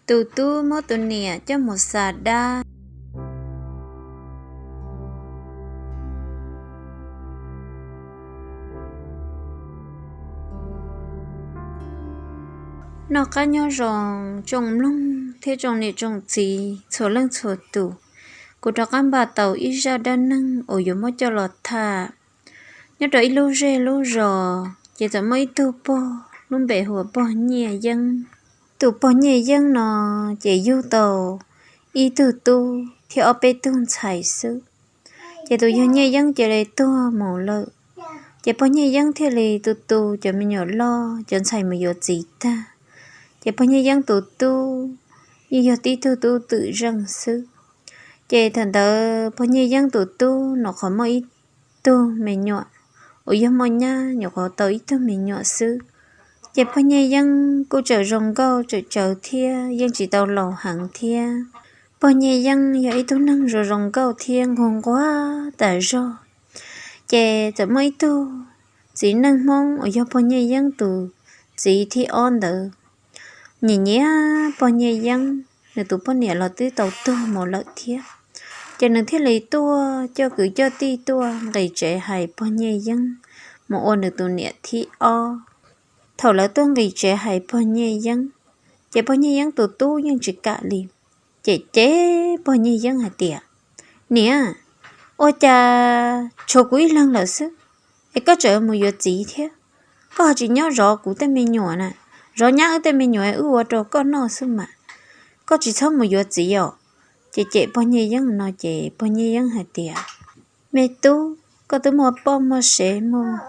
Tus tub muab tus niam coj mus xa dab. Noj qab nyob zoo tsoom mloog thiab tsoom niam tsoom txiv txhua leej txhua tus. Kuv rov qab npaj tau ib zaj dab neeg uas yuav muab coj los tham. Nyob rau ib lub zej lub zos ces txawm muaj ib tug pog lub npe hu ua pog Nyiaj Yeeb. Tus pog Nyiaj Yeeb no ces yug tau ib tug tub thiab ob peb tug ntxhais xwb. Ces tus yawg Nyiaj Yeeb cia li tuag mus lawm. Ces pog Nyiaj Yeeb thiaj li tu tu cov me nyuam loj, cov ntxhais mus yuav txiv tag. Ces pog Nyiaj Yeeb tus tub yeej yog tib tug tub twm zeej xwb. Ces thaum ntawd pog Nyiaj Yeeb tus tub nyuam qhuav muaj ib tug me nyuam, uas yog muaj nyab nyuam qhuav tau ib tug me nyuam xwb. Ces pog Nyiaj Yeeb kuj tseem zoo nkauj tseem tsawv thiab yeej tsis tau laus heev thiab. Pog Nyiaj Yeeb yog ib tug neeg zoo zoo nkauj thiab nquag nquag tas zog. Ces txawm muaj ib tug txiv neej Hmoob uas yog pog Nyiaj Yeeb tus txiv thib ob ntawd nyiam nyiam pog Nyiaj Yeeb, nws tus poj niam los twb tau tuag mus lawm thiab. Ces nws thiaj li tuaj coj kwv coj tij tuaj nqis tsev hais pog Nyiaj Yeeb mus ua nws tus niam thib ob. Thaum lawv tuaj nqis tsev hais pog Nyiaj Yeeb, ces pog Nyiaj Yeeb tus tub yeej tsis kam li. Ces cem pog Nyiaj Yeeb hais tias, Niam, ua cas tshuav kuv ib leeg lawm xwb, es koj tseem mus yuav txiv thiab? Koj ho tsis nyob zov kuv tej me nyuam na, zov nyab wb tej me nyuam wb ua rau koj noj xwb mas. Koj tsis txhob mus yuav txiv os. Ces cem pog Nyiaj Yeeb no ces pog Nyiaj Yeeb hais tias, Me tub, koj twb muaj poj muaj sev muaj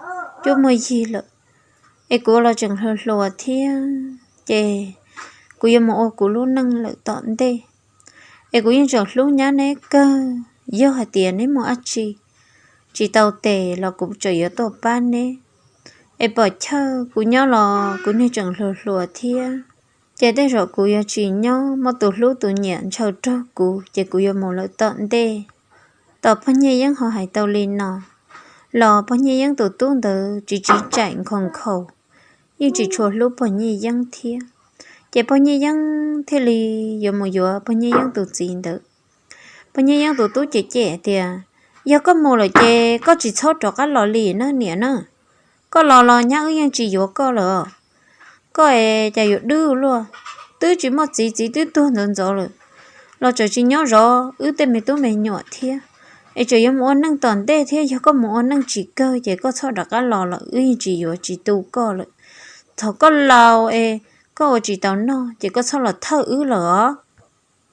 cuab muaj yig lawm, es kuv los tseem hluas hluas thiab, ces kuv yuav mus ua kuv lub neej lawm tom ntej. Es kuv yeej tseem hlub nyab neb kawg, yog hais tias neb muaj dab tsi tsis tau tes los kuv tseem yuav tuaj pab neb. Es pom chawj kuv nyob los kuv niag tseem hluas hluas thiab, ces tej zaum kuv yuav tsis nyob, muaj tus hlub tus nyiam ntshaw raug kuv ces kuv yuav mus lawm tom ntej. Thaum pog Nyiaj Yeeb ho hais tau li no los pog Nyiaj Yeeb tus tub ntawd tsis tsim txom nkhaus nkhaus, yeej tsis tshua hlub pog Nyiaj Yeeb thiab. Ces pog Nyiaj Yeeb thiaj li yuav mus yuav pog Nyiaj Yeeb tus txiv ntawd. Pog Nyiaj Yeeb tus tub cem cem tias, Yog koj mus lawm ces koj tsis txhob rov qab los li na niam na. Koj los los nyab wb yeej tsis yuav koj lawm. Koj es cas yuav dwb luaj, twb tsis muaj txiv, txiv twb tuag ntxov ntxov lawm, los tseem tsis nyob zov wb tej me tub me nyuam thiab. Es tseem yuav mus ua neej tom ntej thiab, yog koj mus ua neej tsis kawg ces koj txhob rov qab los lawm, wb yeej tsis yuav tsis tu koj lawm. Thaum koj laus es koj ua tsis tau noj ces koj txhob los thawj wb lawm os.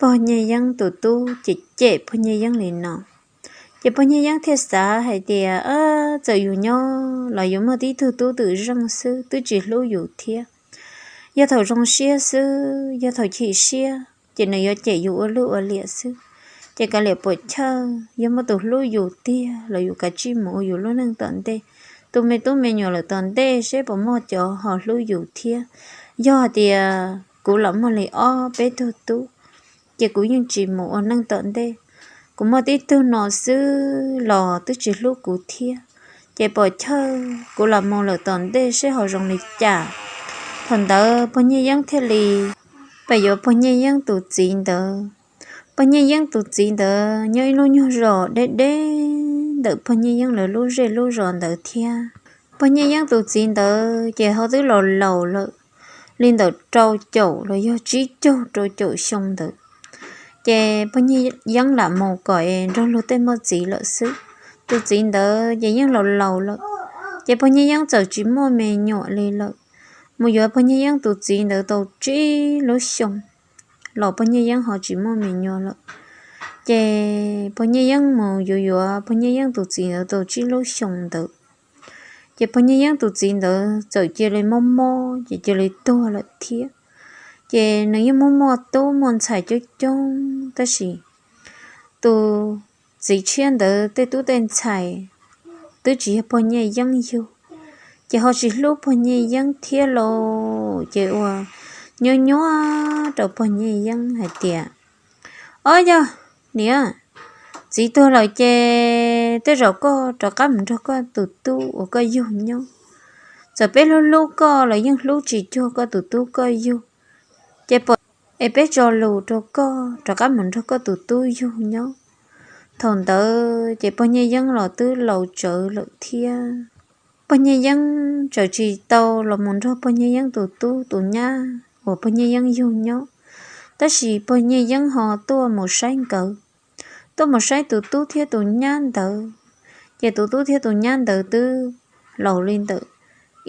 Pog Nyiaj Yeeb tus tub cem cem pog Nyiaj Yeeb li no, ces pog Nyiaj Yeeb thiaj xav hais tias, Txawm yus nyob los yus muaj tib tug tub twm zeej xwb, twb tsis hlub yus thiab. Yog thaum zoo siab xwb, yog thaum chim siab ces nws yuav cem yus ua luj ua liam xwb. Ces kav liam pom chawj, yog muaj tus hlub yus tiag los yus kav tsij mus ua yus lub neej tom ntej, tu me tub me nyuam lawm tom ntej seb puas muaj cov ho hlub yus thiab. Yog hais tias kuv los muaj li ob peb tug tub, ces kuv yeej tsis mus ua neej tom ntej. Kuv muaj tib tug no xwb los twb tsis hlub kuv thiab, ces pom chawj kuv los mus lawm tom ntej seb ho zoo li cas. Thaum ntawd pog Nyiaj Yeeb thiaj li pem yuav pog Nyiaj Yeeb tus txiv ntawd. Pog Nyiaj Yeeb tus txiv ntawd nyob ib lub nyuag zos deb deb ntawm pog Nyiaj Yeeb lawv lub zej lub zos ntawd thiab. Pog Nyiaj Yeeb tus txiv ntawd ces ho twb los laus lawm, li ntawm rau caum los yog tsib caug rau caum xyoo ntawd. Ces pog Nyiaj Yeeb lam mus kom es nrog luag tej muaj txiv lawm xwb. Tus txiv ntawd ces yeej laus laus lawm, ces pog Nyiaj Yeeb txawm tsis muaj me nyuam li lawm. Mus yuav pog Nyiaj Yeeb tus txiv ntawd tau tsib lub xyoo los pog Nyiaj Yeeb ho tsis muaj me nyuam lawm. Ces pog Nyiaj Yeeb mus yuav yuav pog Nyiaj Yeeb tus txiv ntawd tau tsib lub xyoo ntawd, ces pog Nyiaj Yeeb tus txiv ntawd txawm cia li mob mob ces cia li tuag lawm thiab. Ces nws yeej muaj muaj tub muaj ntxhais coob coob, tab sis tus txiv tshiab ntawd tej tub tej ntxhais twb tsis yog pog Nyiaj Yeeb yug, ces ho tsis hlub pog Nyiaj Yeeb thiab lauj. Ces ua nyuaj nyuaj rau pog Nyiaj Yeeb hais tias, Ob yog, niam, txiv tuag lawm ces tej zaum koj rov qab mus nrog koj tus tub uas koj yug nyob. Txawm peb hlub hlub koj los yeej hlub tsis cuag koj tus tub koj yug. Ces pom es peb tso lus rau koj rov qab mus nrog koj tus tub yug nyob. Thaum ntawd ces pog Nyiaj Yeeb los twb laus tsawv lawm thiab. Pog Nyiaj Yeeb txawm tsis tau los mus nrog pog Nyiaj Yeeb tus tub tus nyab uas pog Nyiaj Yeeb yug nyob, tab sis pog Nyiaj Yeeb ho tuaj mus saib nkawd, tuaj mus saib tus tub thiab tus nyab ntawd. Ces tus tub thiab tus nyab ntawd twb laus li ntawm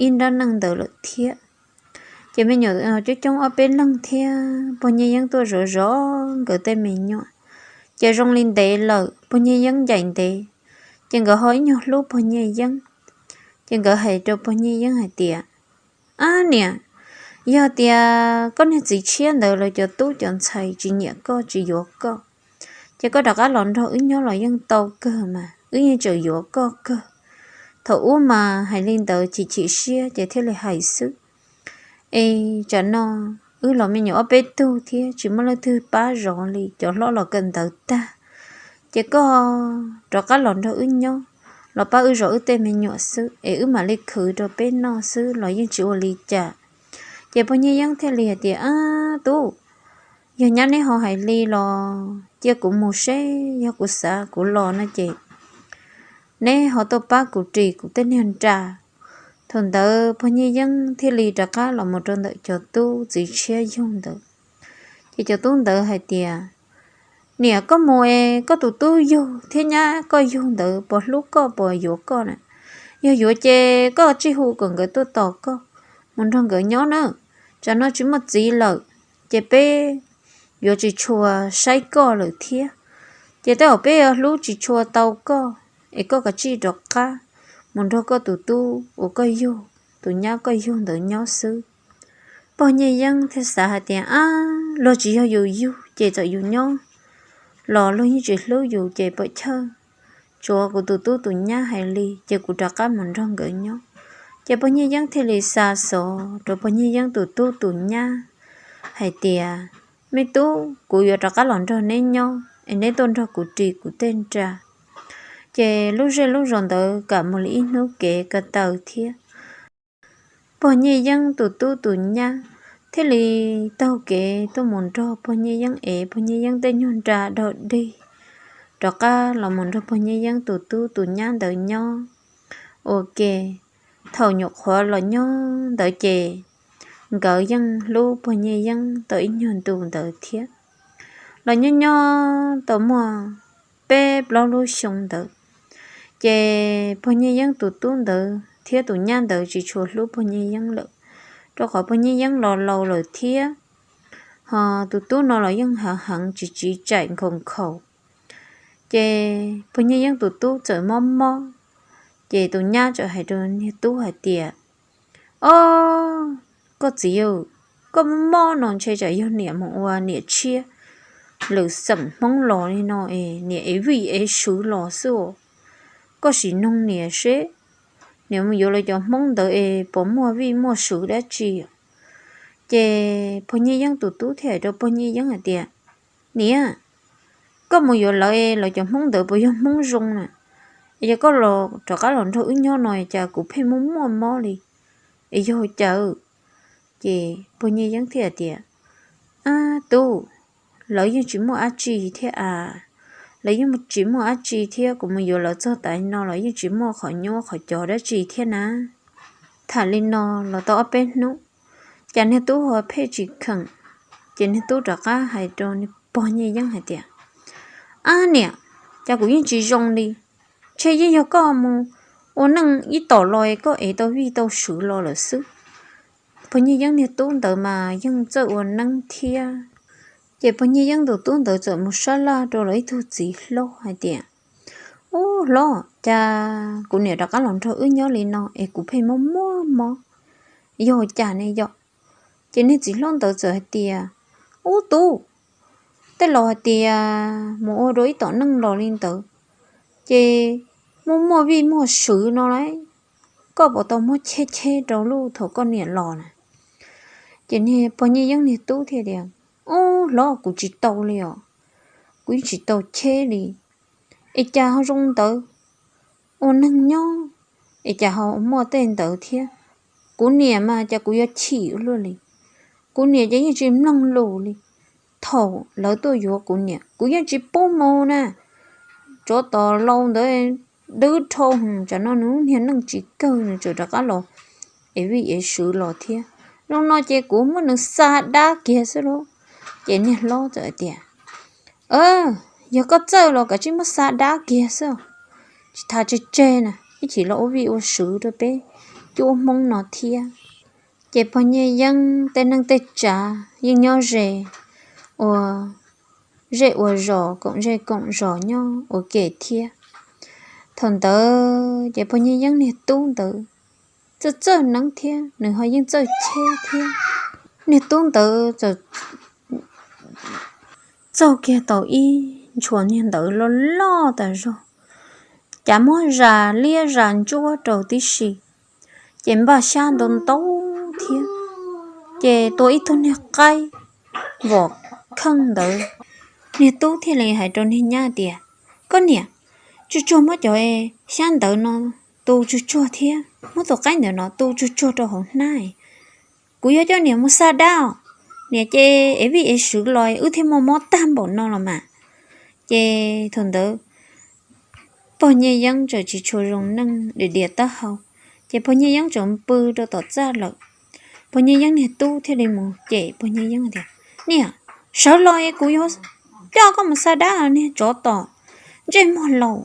ib nrab neej ntawd lawm thiab. Ces me nyuam coob coob ob peb leeg thiab pog Nyiaj Yeeb tuaj zov zov nkawd tej me nyuam. Ces zoo li ntev lawm pog Nyiaj Yeeb ncaim ntev, ces nkawd ho ib nyuag hlub pog Nyiaj Yeeb. Ces nkawd hais rau pog Nyiaj Yeeb hais tias, Ab niam, yog tias koj niag txiv tshiab ntawd lawv cov tub cov ntxhais tsis nyiam koj tsis yuav koj, ces koj rov qab los nrog wb nyob los yeej tau kawg mas, wb yeej tseem yuav koj kawg. Thaum ub mas hais li ntawd chim chim siab ces thiaj li hais xwb. Es tsam no wb los me nyuam ob peb tug thiab tsis muaj leej twg pab zov li, cov hlob los kawm ntawv tag, ces koj rov qab los nrog wb nyob, los pab wb zov wb tej me nyuam xwb es wb mam li khwv rau peb noj xwb los yeej tsis ua li cas. Ces pog Nyiaj Yeeb thiaj li hais tias, Ab tub, yog nyab neb ho hais li los cia kuv mus seb, yog kuv xav kuv los no ces neb ho tuaj pab kuv ris kuv tej niag nra. Thaum ntawd pog Nyiaj Yeeb thiaj li rov qab los mus rau ntawm cov tub txiv tshiab yug ntawd. Ces cov tub ntawd hais tias, Niam, koj mus es koj tus tub yug thiab nyab koj yug ntawd puas hlub koj puas yuav koj na? Yog yuav ces koj tsij hu kom nkawd tuaj tos koj mus nrog nkawd nyob na. Tsam no tsis muaj txiv lawm, ces peb yuav tsis tshua saib koj lawm thiab. Ces tej zaum peb yuav hlub tsis tshua tau koj, es koj kav tsij rov qab mus nrog koj tus tub uas koj yug, tus nyab koj yug ntawd nyob xwb. Pog Nyiaj Yeeb thiaj xav hais tias, Ab, luag tsis yog yus yug ces txawm yus nyob los luag yeej tsis hlub yus ces pom chawj, tsuav kuv tus tub tus nyab hais li ces kuv rov qab mus nrog nkawd nyob. Ces pog Nyiaj Yeeb thiaj li xa xov rau pog Nyiaj Yeeb tus tub tus nyab hais tias, Me tub, kuv yuav rov qab los nrog neb nyob es neb tuaj nrog kuv ris kuv tej nra. Ces lub zej lub zos ntawd kam mus li ib hnub kev ko taw thiab. Pog Nyiaj Yeeb tus tub tus nyab thiaj li taug kev tuaj mus nrog pog Nyiaj Yeeb es pog Nyiaj Yeeb tej nyuag nra dog dig, rov qab los mus nrog pog Nyiaj Yeeb tus tub tus nyab ntawd nyob ua ke. Thaum nyuam qhuav los nyob ntawd ces nkawd yeej hlub pog Nyiaj Yeeb tau ib nyuag ntu ntawd thiab. Los nyob nyob tau muaj peb plaub lub xyoo ntawd, ces pog Nyiaj Yeeb tus tub ntawd thiab tus nyab ntawd tsis tshua hlub pog Nyiaj Yeeb lawm, rau qhov pog Nyiaj Yeeb los laus lawm thiab, ho tus tub no los yeej hav heev tsis tsiv tsaim nkhaus nkhaus. Ces pog Nyiaj Yeeb tus tub txawm mob mob, ces tus nyab txawm hais rau niag tub hais tias, Ob, koj txiv, koj mob mob no ntshe tsam yog niam mus ua niam tshiab lwm xeem Hmoob los li no es niam ev vij ev swv los xwb. Koj sim noog niam seb, niam mus yuav lawv cov Hmoob ntawd es puas muaj vij muaj swv dab tsi? Ces pog Nyiaj Yeeb tus tub thiaj hais rau pog Nyiaj Yeeb hais tias, Niam, koj mus yuav lawv es lawv cov Hmoob ntawd puas yog Hmoob zoo na? Yog koj los rov qab los nrog wb nyob no cas kuv pheej muaj muaj mob li, es yog cas? Ces pog Nyiaj Yeeb thiaj tias, Ab tub, lawv yeej tsis muaj dab tsi thiab as, lawv yeej tsis muaj dab tsi thiab, kuv mus yuav lawv txog tav no los yeej tsis muaj qhov nyuaj qhov cov dab tsi thiab na. Tham li no los tau ob peb hnub, cas niag tub ho pheej tsis kheem, ces niag tub rov qab hais rau pog Nyiaj Yeeb hais tias, Ab niam, cas kuv yeej tsis zoo li, ntshe yeej yog koj mus ua neej ib tom los koj ev tau vij tau swv los lawm xwb. Pog Nyiaj Yeeb niag tub ntawd mas yeej txawj ua neeb thiab. Ces pog Nyiaj Yeeb tus tub ntawd txawm mus sab laj rau lawv ib tug txiv hlob hais tias, Ub hlob, cas kuv niam rov qab los nrog wb nyob li no es kuv pheej muaj muaj mob, yog cas ne yom? Ces niag txiv hlob ntawd txawm hais tias, Ub tub, tej laus hais tias mus ua dua ib tom neej los li ntawd, ces muaj muaj vij muaj swv no lauj, koj puas tau muab cheb cheb rau lub thaum koj niam los na? Ces niag pog Nyiaj Yeeb niag tub thiaj tias, Ub hlob, kuv tsis tau li os, kuv yeej tsis tau cheb li. Es cas ho zoo ntawd, ua neeg nyob es cas ho muaj tej ntawd thiab? Kuv niam mas cas kuv yuav chim ua luaj li. Kuv niam ces yeej tsis mloog lus li, thaum lawv tuaj yuav kuv niam kuv yeej tsis pub mus na. Tsov tom laus ntawd dwb dhau, tsam no nws niag neej tsis kawg nws tseem rov qab los ev vij ev swv los thiab. Zoo no ces kuv muab nws xa dab kiag xwb lauj. Ces niag hlob txawm tias, Yog koj txawj los kav tsij muab xa dab kiag xwb, tsis tas tseg tseg na, ib chim los ua vij ua swv rau peb cuab hmoob no thiab. Ces pog Nyiaj Yeeb tej neej tej tsav yeej nyob ze, ua zej ua zos, koom zej koom zos nyob ua ke thiab. Thaum ntawd ces pog Nyiaj Yeeb niag tub ntawd txawj txawj neeb thiab nws ho yeej txawj cheb thiab. Niag tub ntawd txawm txaug kiag tau ib ntshuas niag ntawv loj loj tas zog, cas muab zas liab zas ntsuab rau tib si, ces npaj xyab ntau ntau thiab, ces tua ib tug niag qaib vom kheej ntawd. Niag tub thiaj li hais rau niag nyab tias, Koj niam, tsuag tsuag muab cov xyab ntawv no tu tsuag tsuag thiab muab tus qaib ntawm no tu tsuag tsuag rau hauv hnab, kuv yuav coj niam mus xa dab os. Niam ces ev vij ev swv los wb thiaj muaj mob tag npaum no los mas. Ces thaum ntawd pog Nyiaj Yeeb txawm tsis tshua zoo neej, diam diam taub hau, ces pog Nyiaj Yeeb txawm pw rau tom txaj lawm. Pog Nyiaj Yeeb niag tub thiaj li mus cem pog Nyiaj Yeeb tias, Niam, sawv los es kuv yuav coj koj mus xa dab, niag tsov tom ntsej muag laus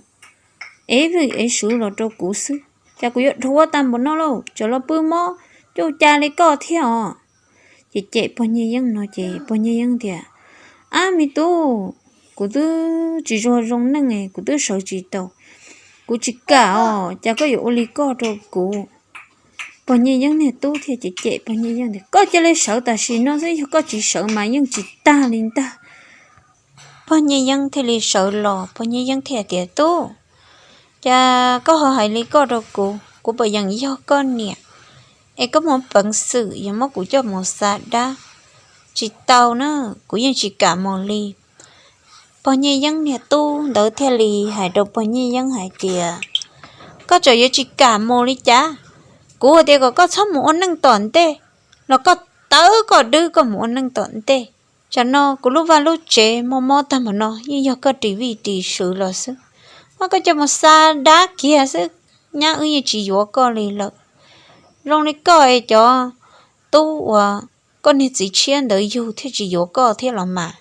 ev vij ev swv los rau kuv xwb, cas kuv yuav dhuav tag npaum no lauj, tseem los pw mob cuj ca li koj thiab os. Ces cem pog Nyiaj Yeeb no ces pog Nyiaj Yeeb tias, Ab me tub, kuv twb tsis tshua zoo neej, kuv twb sawv tsis tau, kuv tsis kam os, cas koj yuav ua li koj rau kuv. Pog Nyiaj Yeeb niag tub thiaj cem cem pog Nyiaj Yeeb tias, Koj cia li sawv tam sim no xwb, yog koj tsis sawv mas yeej tsis tag li ntag. Pog Nyiaj Yeeb thiaj li sawv los, pog Nyiaj Yeeb thiaj tias, Tub, cas koj ho hais li koj rau kuv, kuv puas yeem yog koj niam, es koj muaj peev xwm yuav muab kuv coj mus xa dab? Tsis tau na, kuv yeej tsis kam mus li. Pog Nyiaj Yeeb niag tub ntawd thiaj li hais rau pog Nyiaj Yeeb hais tias, Koj tseem yuav tsis kam mus li cas? Kuv hais tias kom koj txhob mus ua neej tom ntej, los koj tawv koj dwb koj mus ua neej tom ntej. Tsam no kuv lub vaj lub tsev muaj mob tag npaum no yeej yog koj ris vij ris swv los xwb. Muab koj coj mus xa dab kiag xwb, nyab wb yeej tsis yuav koj li lawm. Zoo li koj es cov tub uas koj niag txiv tshiab ntawd yug thiaj tsis yuav koj thiab los mas.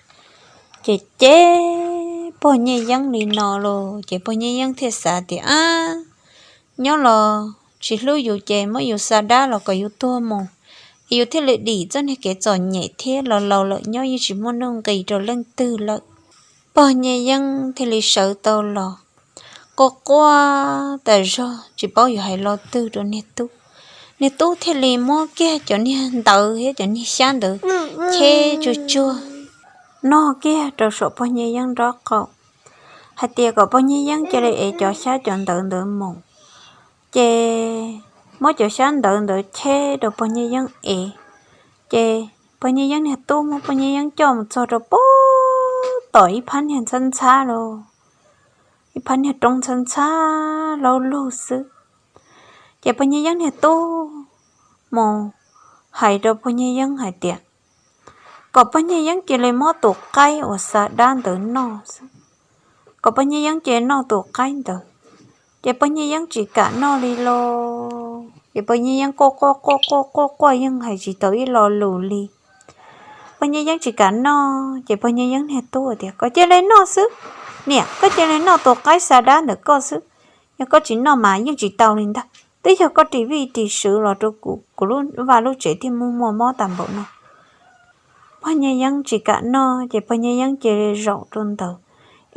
Ces cem pog Nyiaj Yeeb li no los ces pog Nyiaj Yeeb thiaj xav tias, Ab, nyob los tsis hlub yus ces muab yus xa dab los kom yus tuag mus, es yus thiaj li dim txoj niag kev txom nyem thiab, los laus lawm nyob yeej tsis muaj nuj nqis rau leej twg lawm. Pog Nyiaj Yeeb thiaj li sawv tau los, quaj quaj tas zog tsis paub yuav hais lo twg rau niag tub. Niag tub thiaj li muab kiag cov niag ntawv thiab cov niag xyab ntawd cheb tsuag tsuag, noj kiag rau saum pog Nyiaj Yeeb nraub qaum, hais tias kom pog Nyiaj Yeeb cia li ev cov xyab cov ntawv ntawd mus. Ces muab cov xyab ntawv ntawd cheb rau pog Nyiaj Yeeb ev. Ces pog Nyiaj Yeeb niag tub muab pog Nyiaj Yeeb coj mus txog rau pem tom ib phab niag ntxhab ntxhab los, ib phab niag roob ntxhab ntxhab laub lug xwb. Ces pog Nyiaj Yeeb niag tub mus hais rau pog Nyiaj Yeeb hais tias, kom pog Nyiaj Yeeb cia li muab tus qaib uas xa dab ntawd noj xwb, kom pog Nyiaj Yeeb cia li noj tus qaib ntawd. Ces pog Nyiaj Yeeb tsis kam noj li los, ces pog Nyiaj Yeeb quaj quaj quaj quaj quaj quaj yeej hais tsis tau ib lo lus li. Pog Nyiaj Yeeb tsis kam noj ces pog Nyiaj Yeeb niag tub tias, Koj cia li noj xwb, niam, koj cia li noj tus qaib xa dab ntawm koj xwb. Yog koj tsis noj mas yeej tsis tau li ntag, twb yog koj ris vij ris swv los rau kuv, kuv lub vaj lub tsev thiaj muaj muaj mob tag npaum no. Pog Nyiaj Yeeb tsis kam noj ces pog Nyiaj Yeeb cia li zaum rau ntawd,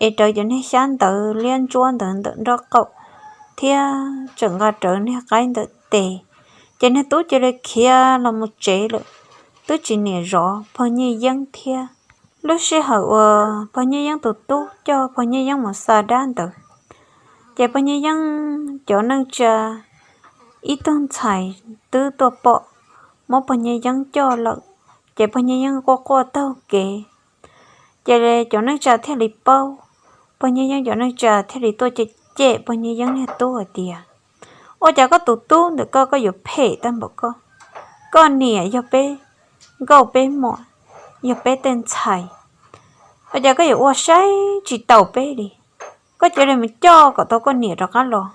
es rawv cov niag xyab ntawv liab ntsuab ntawd ntawm nraub qaum, thiab tseem nqa rawv niag qaib ntawm tes. Ces niag tub cia li khiav los mus tsev lawm, twb tsis niam zov pog Nyiaj Yeeb thiab. Lub sij hawm uas pog Nyiaj Yeeb tus tub coj pog Nyiaj Yeeb mus xa dab ntawd, ces pog Nyiaj Yeeb cov neej tsa ib tug ntxhais twb tuaj pom, muab pog Nyiaj Yeeb coj lawm, ces pog Nyiaj Yeeb quaj quaj taug kev. Ces cov neej tsa thiaj li paub, pog Nyiaj Yeeb cov neej tsa thiaj li tuaj cem cem pog Nyiaj Yeeb niag tub hais tias, Ua cas koj tus tub ntawm koj, koj yuav phem tag npaum koj? Koj niam yog peb nkauj peb muam, yog peb tej ntxhais, Ua cas koj yuav ua saib tsis taus peb li? Koj cia li mus coj kom tau koj niam rov qab los.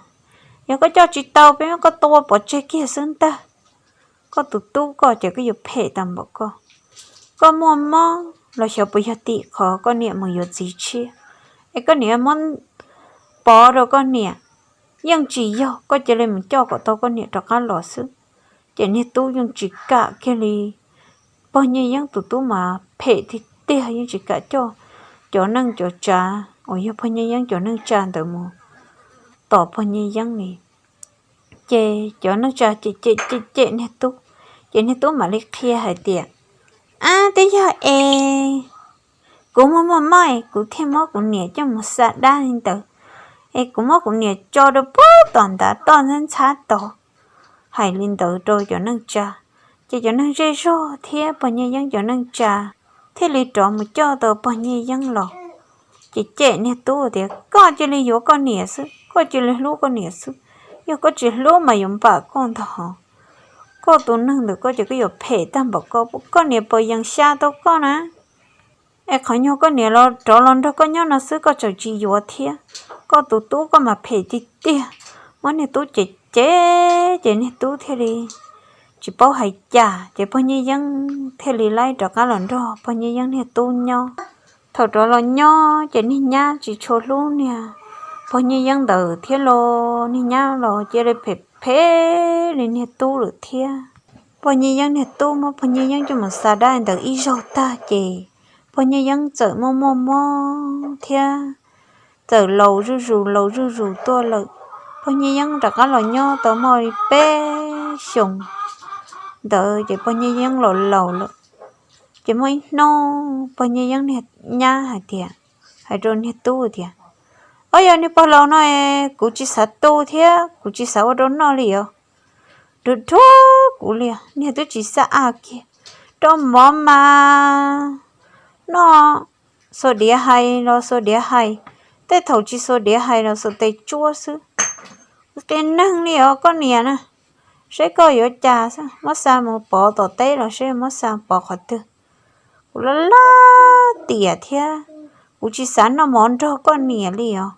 Yog koj coj tsis tau, peb muab koj tua pov tseg kiag xwb ntag. Koj tus tub koj ces koj yuav phem tag npaum koj. Koj muaj mob los xyov puas yog tim qhov koj niam mus yuav txiv tshiab, es koj niam muab pov rau koj niam. Yeej tsis yog, koj cia li mus coj kom tau koj niam rov qab los xwb. Ces niag tub yeej tsis kam kiag li. Pog Nyiaj Yeeb tus tub mas phem tiag tiag, yeej tsis kam coj cov neej cov tsav uas yog pog Nyiaj Yeeb cov neej tsa ntawd mus tos pog Nyiaj Yeeb li. Ces cov neej tsa cem cem cem cem niag tub, ces niag tub mam li qhia hais tias, Ab, twb yog es kuv muaj muaj mob es kuv thiaj muab kuv niam coj mus xa dab li ntawd, es kuv muab kuv niam tso rau puag tom ntav toj ntxhab ntxhab tod. Hais li ntawd rau cov neej tsa, ces cov neeg zej zog thiab pog Nyiaj Yeeb cov neej tsa thiaj li rov mus coj tau pog Nyiaj Yeeb los. Ces cem niag tub tias, Koj cia li yuav koj niam xwb, koj cia li hlub koj niam xwb. Yog koj tsis hlub mas yuav npam koj ntag hos. Koj tus neeg ntawm koj ces koj yuav phem tag npaum koj, koj niam puas yees xya tau koj na? Es qhov nyuag koj niam los rov los nrog koj nyob no xwb koj tseem tsis yuav thiab. Koj tus tub koj mas phem tiag tiag. Muab niag tub cem cem, ces niag tub thiaj li tsis paub hais cas, ces pog Nyiaj Yeeb thiaj li laib rov qab los nrog pog Nyiaj Yeeb niag tub nyob. Thaum rov los nyob ces niag nyab tsis tshua hlub niag pog Nyiaj Yeeb ntawd thiab los niag nyab los cia li phem phem li niag tub lawm thiab. Pog Nyiaj Yeeb niag tub muab pog Nyiaj Yeeb coj mus xa dab ntawd ib zaug tag ces pog Nyiaj Yeeb txawm muaj muaj mob thiab txawm laus zuj zus laus zuj zus tuaj lawm. Pog Nyiaj Yeeb rov qab los nyob tau muaj li peb xyoos ntawd ces pog Nyiaj Yeeb los laus lawm. Ces muaj ib hnub pog Nyiaj Yeeb niag nyab hais tias, hais rau niag tub tias, Ob, yog niag pog laus no es kuv tsis xav tu thiab kuv tsis xav ua rau noj li os. Dhuav dhuav kuv li, niag twb tsis xav a kiag. Rau mov mas noj xuas diav hais los xuas diav hais, tej thaum tsis xuas diav hais los xuas tes tsuab xwb. Qias neeg li os koj niam na. Seb koj yuav cas xwb, muab xa mus pov tom teb los seb muab xa pov qhov twg. Kuv laj laj tiam thiab, kuv tsis xav noj mov nrog koj niam li os.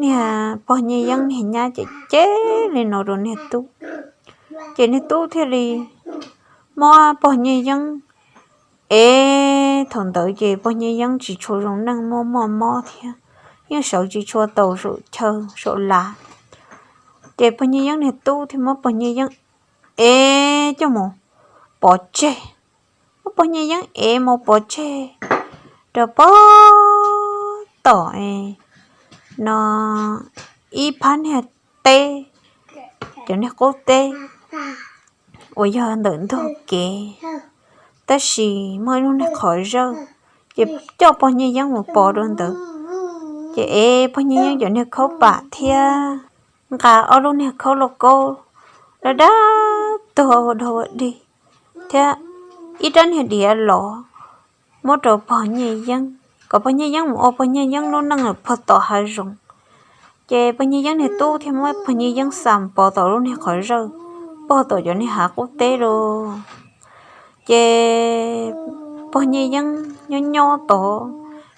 Niag pog Nyiaj Yeeb niag nyab cem cem li no rau niag tub, ces niag tub thiaj li muab pog Nyiaj Yeeb ev. Thaum ntawd ces pog Nyiaj Yeeb tsis tshua zoo neej, muaj muaj mob thiab, yeej sawv tsis tshua tau saum chaw saum lav. Ces pog Nyiaj Yeeb niag tub thiaj muab pog Nyiaj Yeeb ev coj mus pov tseg. Muab pog Nyiaj Yeeb ev mus pov tseg rau puag tom no ib phab niag teb, cov niag qub teb uas yog ntawm ntug kev, tab sis muaj ib lub niag qhov zawj, ces coj pog Nyiaj Yeeb mus pov rau ntawd. Ces ev pog Nyiaj Yeeb cov niag khaub pam thiab nqa ob lub niag khaub lauj kaub dab dab tuag ua dog ua dig thiab ib rab niag diav los muab rau pog Nyiaj Yeeb, kom pog Nyiaj Yeeb mus ua pog Nyiaj Yeeb lub neej lawm puag tom hav zoov. Ces pog Nyiaj Yeeb niag tub thiaj muab pog Nyiaj Yeeb xa mus pov tom lub niag qhov zawj, pog tom cov niag hav qub teb lauj. Ces pog Nyiaj Yeeb nyob nyob tod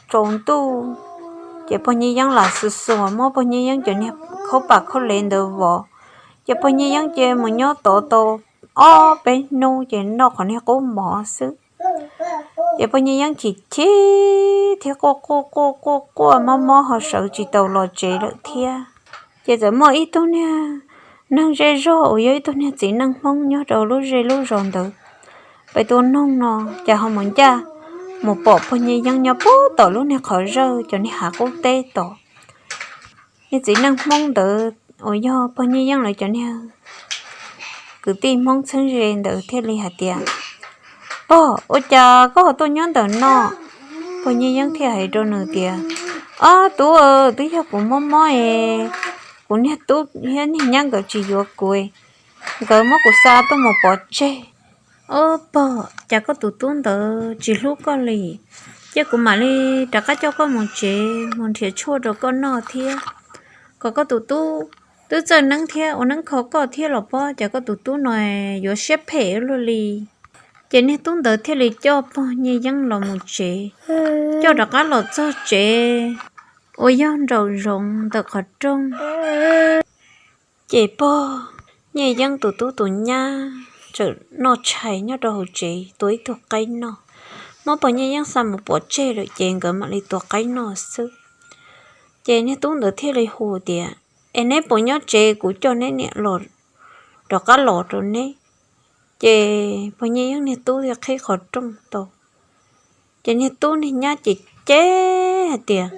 tsaus ntuj, ces pog Nyiaj Yeeb lam xuas xuas muab pog Nyiaj Yeeb cov niag khaub pam khaub lev ntawd vov. Ces pog Nyiaj Yeeb ces mus nyob tod tau ob peb hnub ces noj qhov niag qub mov xwb. Ces pog Nyiaj Yeeb chim chim thiab quaj quaj quaj quaj quaj mob mob ho sawv tsis tau los tsev lawm thiab. Ces txawm muaj ib tug niag neeg zej zog uas yog ib tug niag txiv neej Hmoob nyob rau lub zej lub zos ntawd, pem tus noog no cas ho mus ncaj mus pom pog Nyiaj Yeeb nyob puag tom lub niag qhov zawj cov niag hav qub teb tod. Niag txiv neej Hmoob ntawd uas yog pog Nyiaj Yeeb lawv cov niag kwv tij Hmoob txheeb ze ntawd thiaj li hais tias, Pog, ua cas koj ho tuaj nyob ntawm no? Pog Nyiaj Yeeb thiaj hais rau nws tias, Ob tub, twb yog kuv mob mob es kuv niag tub thiab niag nyab nkawd tsis yuav kuv, nkawd muab kuv xa tuaj mus pov tseg. Ob pog, cas koj tus tub ntawd tsis hlub koj li, cia kuv mam li rov qab coj koj mus tsev mus nrhiav tshuaj rau koj noj thiab. Kom koj tus tub twb txawj neeb thiab ua neeb kho koj thiab los pob, cas koj tus tub no yuav siab phem luaj li. Ces niag tub ntawd thiaj li coj pog Nyiaj Yeeb los mus tsev. Coj rov qab los txog tsev uas yog nraum zoov ntawm qhov rooj, ces pog Nyiaj Yeeb tus tub tus nyab txawm noj tshais nyob rau hauv tsev, tua ib tug qaib noj. Muab pog Nyiaj Yeeb xa mus pov tseg lawm ces nkawd mam li tua qaib noj xwb. Ces niag tub ntawd thiaj li hu tias, Es neb puas nyob tsev, kuv coj neb niam los, rov qab los rau neb. Ces pog Nyiaj Yeeb niag tub thiaj qhib qhov rooj tau. Ces niag tub niag nyab ces cem hais tias,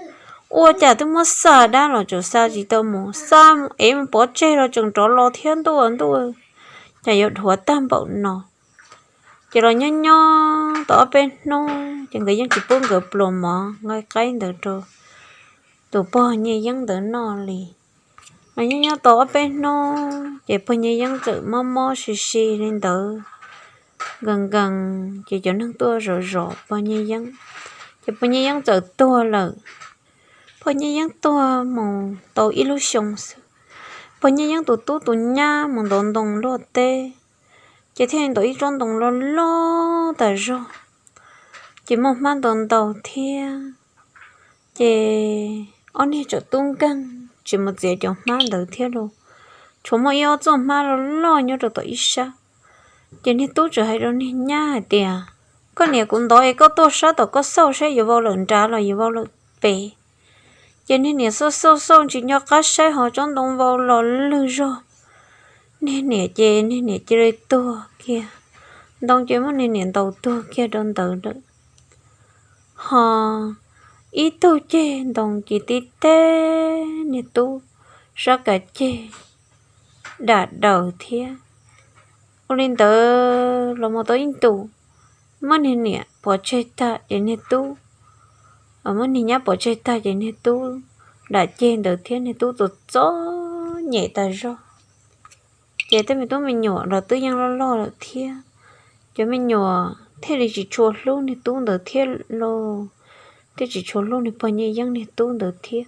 Ua cas twb muab xa dab los tseem xa tsis tau mus, xa es mus pov tseg los tseem rov los thiab ntuj ntuj, cas yuav dhuav tag npaum no. Ces los nyob nyob tau ob peb hnub ces nkawd yeej tsis pub nkawd pluas mov nqa qaib ntawd rau tus pog Nyiaj Yeeb ntawd noj li. Mas nyob nyob tau ob peb hnub ces pog Nyiaj Yeeb txawm mob mob si si li ntawd, nkees nkees, ces cov neeg tuaj zov zov pog Nyiaj Yeeb, ces pog Nyiaj Yeeb txawm tuag lawm. Pog Nyiaj Yeeb tuag mus tau ib lub xyoo xwb, pog Nyiaj Yeeb tus tub tus nyab mus ntov ntoo luaj teb, ces thiaj li ntov ib tsob ntoo loj loj tas zog, ces muaj hmab ntau ntau thiab. Ces ob niag tseem tub nkeeg tsis mus txiav cov hmab ntawd thiab los, tshuav muaj ib ob txoj hmab loj loj nyob rau tom ib sab. Ces niag tub txawm hais rau niag nyab hais tias, Koj niam, kuv ntov es koj tuaj sab tom koj xauj saib yuav vau lawm nrad los yuav vau lawm pem. Ces niag niam xauj xauj xauj tsis nco qab saib ho tsob ntoo vau los lwg zog. Niag niam ces niag niam cia li tuag kiag, ntoo ces muab niag niam ntaus tuag kiag rau ntawd lawm. Ho ib tug ceg ntoo ces tib teg niag tub sab kav ceg dam daws thiab. Ua li ntawd los mus tau ib ntus, muab niag niam pov tseg tag ces niag tub, muab niag nyab pov tseg tag ces niag tub dam ceg ntawd thiab, niag tub txom txom nyem tas zog. Ces tej me tub me nyuam los twb yeej loj loj lawm thiab, cov me nyuam thiaj li tsis tshua hlub niag tub ntawd thiab los, thiaj tsis tshua hlub niag pog Nyiaj Yeeb niag tub ntawd thiab.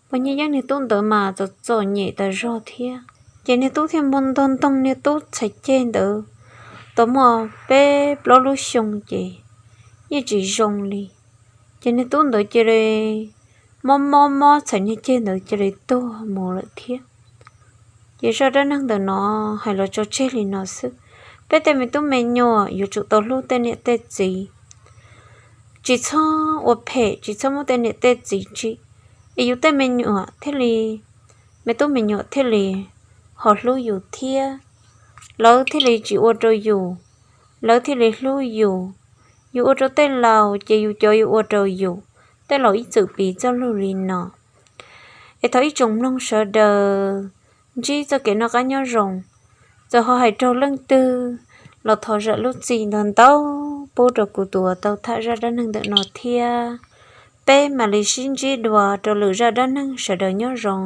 Pog Nyiaj Yeeb niag tub ntawd mas txom txom nyem tas zog thiab. Ces niag tub thiaj muab ntog ntog niag tub txhais ceg ntawd tau muaj peb plaub lub xyoo ces yeej tsis zoo li. Ces niag tub ntawd cia li mob mob mob txhais niag ceg ntawd cia li tuag mus lawm thiab. Ces zaj dab neeg ntawm no hais los tso tseg li no xwb. Peb tej me tub me nyuam yuav tsum tau hlub tej niam tej txiv, tsis txhob ua phem, tsis txhob muab tej niam tej txiv tsim, es yus tej me nyuam thiaj li, me tub me nyuam thiaj li ho hlub yus thiab. Lawv thiaj li tsis ua rau yus, lawv thiaj li hlub yus. Yus ua rau tej laus ces yus cov yuav ua rau yus. Tej laus ib txwm piv txoj lus li no. Es thov ib tsoom mloog sawv daws ntsib txoj kev noj qab nyob zoo. Txawm ho hais raug leej twg los thov zam lub txim ntau ntau pub rau kuv tus uas tau tham zaj dab neeg ntawm no thiab. Peb mam li sib ntsib dua rau lwm zaj dab neeg, sawv daws nyob zoo.